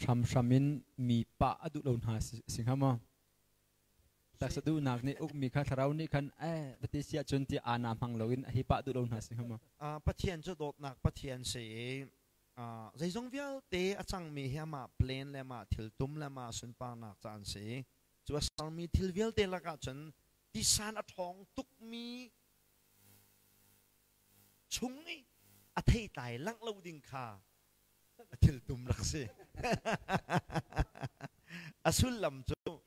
Hramhram in mi pah a duh lo hna si hnga maw? Taksa duhnak nih ukmi kha thlarau nih khan eh va ti si ahcun ti ana hmang loin a hi pah duh lo hna si hnga maw? Pathian cu dawtnak Pathian si i zeizong vialte a cangmi hi amah plan le amah thiltum le amah sunparnak ca an si. Cu a sermi thil vialte lakah cun tisan a ṭhawng tukmi chung i a theitlai langh lo ding kha a thiltum rak si. A sullam cu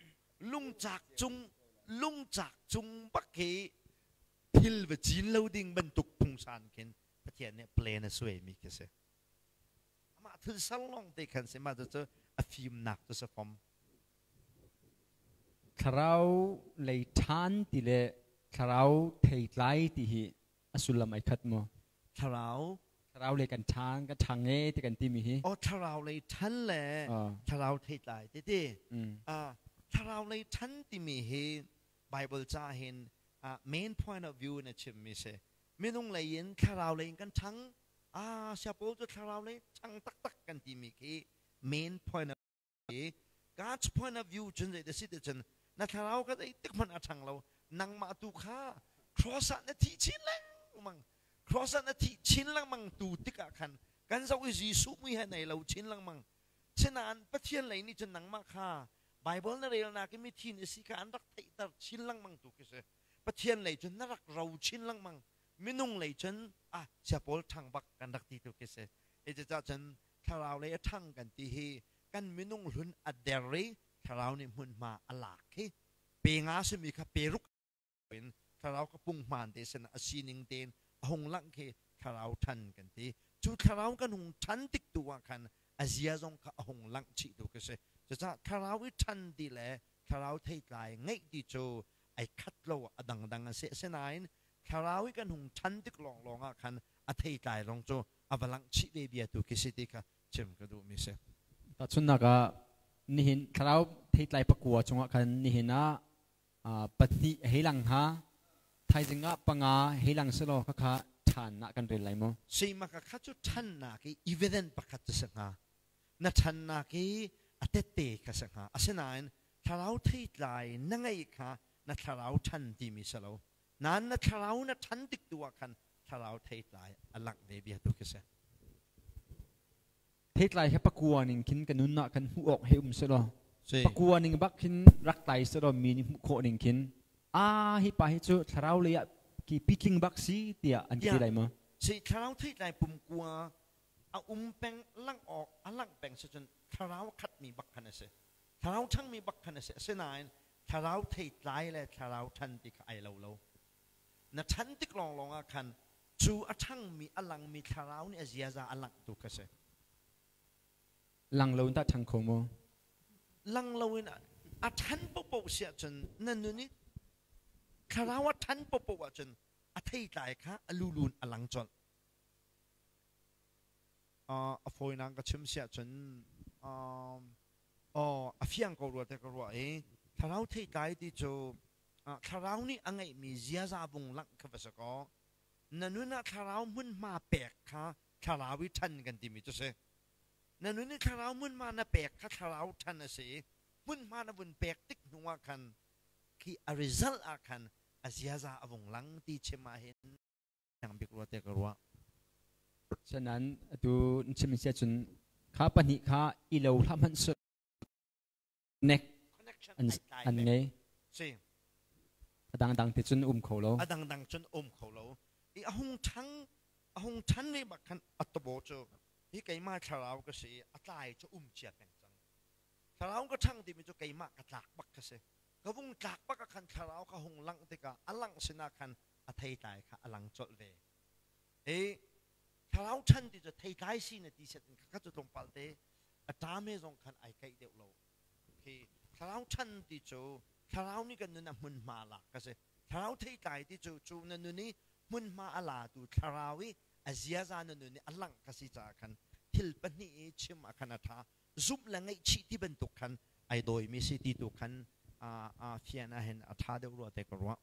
lungcak cung lungcak cung bak hi thil va cin lo ding bantuk phungsan khin Pathian nih plan a suaimi khi si. Amah thil ser lawng te khan si, mah cu a fimnak cu si fom. Thlarau lei ṭhan ti le thlarau theitlai ti hi a sullam ai khat maw? Thlarau Thlarau lei kan ṭhan, kan ṭhang e ti kan timi hi. Oh, thlarau lei ṭhan le thlarau theitlai ti ti. Thlarau lei ṭhan timi hi Bible ca hin main point of view in a chimmi si. Minung lei in thlarau lei in kan ṭhang. Ah, siapawl cu thlarau lei ṭhang taktak kan timi khi main point of i God's point of view cun zei si ti cun na thlarau ka zei tik hmanh a ṭhang lo. Nangmah tu kha cross ah na thi chin lengmang, cross ah na thi chin lengmang tu tikah khan kan zoh i Jesuh mui he nei lo chin lengmang. Sinain Pathian lei nih cun nangmah kha Bible na relnak i mithi na si kha an rak theihter chin lengmang tu khi si. Pathian lei cun na rak ro chin lengmang, minung lei cun ah siapawl ṭhang bak kan rak ti tu khi si. Cucaah cun thlarau lei a ṭhang kan ti hi kan minung hlun a der i thlarau nih hmunhma a lak hi pe nga simi kha pe ruk in thlarau ka punghman te sin a sining tein a hung langh khi thlarau ṭhan kan ti. Cu thlarau kan hung ṭhan tik tu ah khan a zia zong kha a hung langh chih tu khi si. Cucaah thlarau i ṭhan ti le thlarau theitlai ngeih ti cu ai khat lo, a dangdang a si. Asinain thlarau i kan hung ṭhan tik lawnglawng ah khan a theitlai zong cu a va langh chih ve bia tu khi si ti kha chim ka duhmi si. Tahchunhnak ah, nihin thlarau theitlai pakua chungah khan nihin ah pahnih hei lang hnga, thaizing ah panga hei lang selaw khakha ṭhannak kan rel lai maw? Seimaka kha cu ṭhannak i evidence pakhat cu si hnga. Na ṭhannak i a tette kha si hnga. Asinain thlarau theitlai na ngeih kha na thlarau ṭhan timi si lo. Nain na thlarau na ṭhan tik tu ah khan thlarau theitlai a langh ve bia tu khi si. Theitlai he pakua ning khin ka nun ah khan hmuh awk he um selaw, pakua ning bak khin rak tlai selaw, mi nih hmuh khawh ning khin a hi pa hi cu thlarau lei ah ki pitling bak si tiah an ti lai maw? Si, thlarau theitlai pumkua a um peng langh awk a langh peng si cun thlarau khatmi bak khan a si, thlarau ṭhangmi bak khan a si. Asinain thlarau theitlai le thlarau ṭhan ti kha ai lo lo. Na ṭhan tik lawnglawng ah khan cu a ṭhangmi a langmi thlarau nih a ziaza a langh tu kha si. Lang lo in tah ṭhang kho maw? Lang lo in a ṭhan paohpaoh si ahcun, na nun i thlarau a ṭhan paohpaoh ahcun a theitlai kha a lulun a lang colh. A fawinak ka chim si ahcun a fiang ko rua te ka ruah i thlarau theitlai ti cu thlarau nih a ngeihmi ziaza vung langh kha va si kaw, na nun ah thlarau hmunhma pek kha thlarau i ṭhan kan timi cu si. Na nun i thlarau hmunhma na pek kha thlarau ṭhan a si i hmunhma na vun pek tik hnu ah khan khi a result ah khan a ziaza a vung lang ti chim ah hin bik rua te ka ruah. Sanan atu chim sia cun kha pahnih kha i lo hlah hmanh su nek an ngei. Si. A dangdang te cun um kho lo. A dangdang cun um kho lo. I a hung ṭhang, a hung ṭhan ve bak khan a tabo cu hi keimah thlarau ka si, a tlai cu um cia peng cang. Thlarau ka ṭhang timi cu keimah ka tlak bak ka si. Ka vung tlak bak ah khan thlarau ka hung langh tikah a langh sinah khan a theitlai kha a lang colh ve. I thlarau ṭhan ti cu theitlai si na ti set in kha cu tlawmpal te a ṭame zong khan ai kaih deuh lo. Khi thlarau ṭhan ti cu thlarau nih kan nun a hmunhma lak ka si. Thlarau theitlai ti cu cu na nun i hmunhma a latu thlarau i a ziaza na nun i a langh ka si caah khan thil pahnih i chim ah khan a ṭha. Zumh le ngaihchih ti bantuk khan ai dawimi si ti tu khan a fian ah hin a ṭha deuh rua te ka ruah.